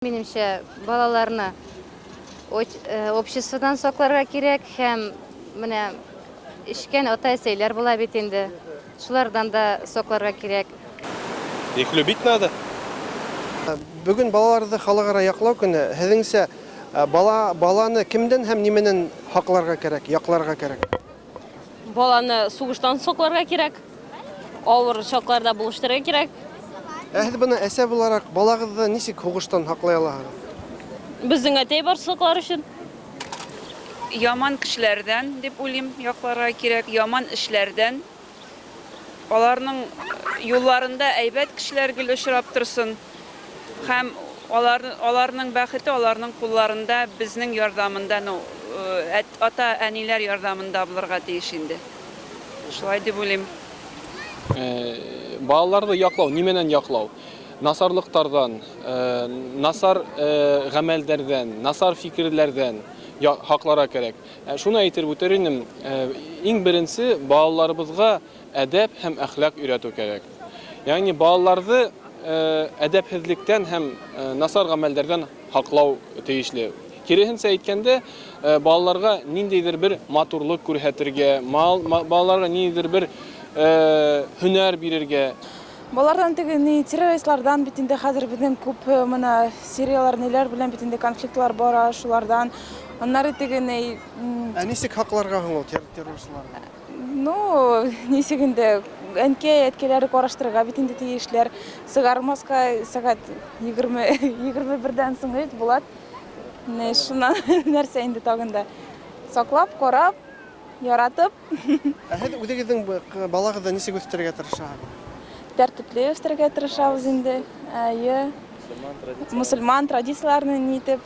Минемчә, балаларны обществодан сакларга кирәк һәм менә эчкән ата-әсәйләр була бит инде, шулардан да сакларга кирәк. Их любить надо. Бүген балаларны халыкара яклау көне. Һезнеңчә, бала баланы кемдән һәм нимәдән һакларга кирәк, якларга кирәк? Баланы сугыштан сакларга кирәк. Авыр чакларда булыштырырга кирәк. Ә һез бына әсә буларак балагызны ничек һугыштан һаклый алаһыгыз? Безнең әтәй бар саклар өчен. Яман кешеләрдән, дип уйлыйм, якларга кирәк, яман эшләрдән. Аларның юлларында әйбәт кешеләр гел очрап торсын. Һәм алар, аларның бәхете аларның кулларында, безнең ярдәмендә, ну, ата, әниләр ярдәмендә булырга тиеш инде. Шулай дип уйлыйм. Балаларны яклау, нимәнән яклау? Насарлыктардан, насар гамәлдәрдән, насар фикерләрдән һакларга кирәк. Шуны әйтеп үтер идем, иң беренче балаларыбызга әдәп һәм әхлак өйрәтү кирәк. Ягъни балаларны әдәпһезлектән һәм насар гамәлләрдән һаклау тиешле. Киресенчә әйткәндә, балаларга ниндидер бер матурлык күрһәтергә, балаларга ниндидер бер һөнәр бирергә. Балалардан теге ни террористлардан бит инде хәзер безнең күп менә Сирияләр ниләр белән бит инде конфликтлар бара, шулардан. Аннары теге ни. Ә ничек һакларга һуң ул террорчыларны? Ну, ничек инде, әнкәй, әткәйләре караштырырга бит инде тиешләр. Сыгармаска сәгать 20, 21дән соң бит Булат. Менә шуннан нәрсә инде тагын да. Саклап, карап, яратып. Ә һез үзегезнең балагызны ничек үстерергә тырышасыз? Тәртипле үстерергә тырышабыз инде. Әйе. Мусульман традицияләрне нитеп.